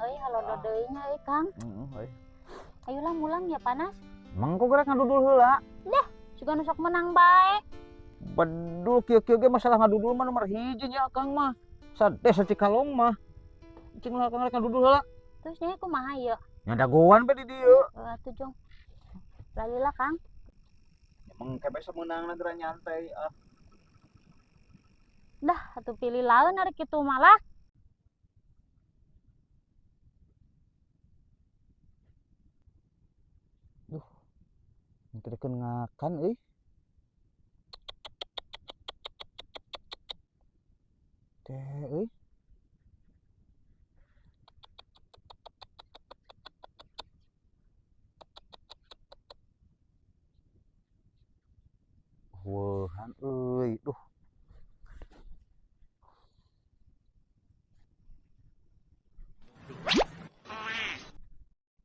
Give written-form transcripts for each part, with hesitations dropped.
Euy halodo deui nya euy Kang. Heeh euy. Ayolah mulang ya panas. Emang kok gerak ngadudul heula? Dah, sugan sok menang bae. Bedul kieu-kieu ge masalah ngadudul mah nomor hiji nya Akang mah. Sadesa Cikalong mah. Cing lah Akang rek ngadudul heula. Terus nya kumaha ieu? Nya dagoan be di dieu. Heuh atuh jong. Lalila Kang. Emang kebe semenang geura nyantai ah. Dah atuh pilih laun ari kitu malah. Duh. Teu ngakan euy. Teh euy. Weuhan euy, duh.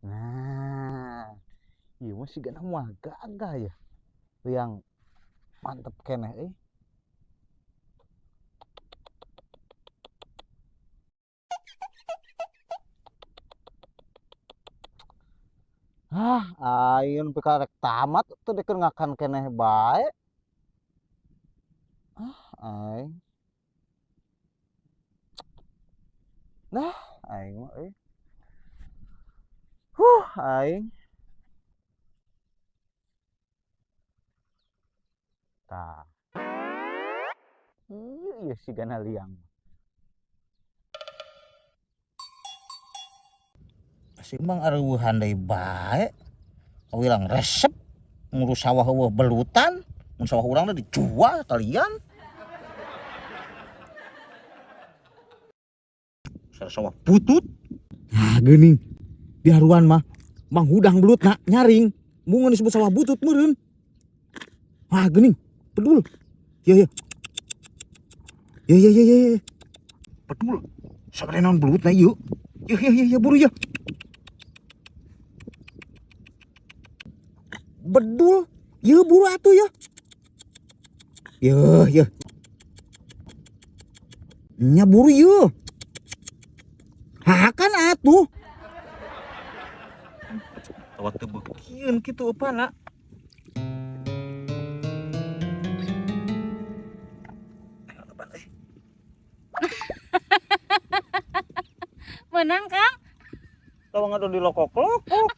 Nah, ieu mah sigana moal gagah ya. Yang mantep keneh euy. Ah, ayeuna nepi ka rek tamat teu deukeun ngakan keneh bae. Ah, aing. Nah, aing mah euy. Huh, aing. Tah. Ieu sigana liang. Si Mang areuweuhan deui bae. Kawilang resep ngurus sawah eueuh belutan, mun sawah urang teh dijual kalian. Sawah butut. Nah, geuning. Di haruan mah Mang hudang belutna nyaring. Mun disebut sawah butut meureun. Wah, geuning. Bedul. Ye ye. Ye ye ye ye. Bedul. Sagede naon belutna ieu? Ye ye ye ye buru ye. Bedul. Ye buru atuh ye. Ye ye. Nya buru ye. Hakan atuh. Tawa teu beukieun kitu eupana. Menang Kang. Tawa ngadon di lokok-lokok.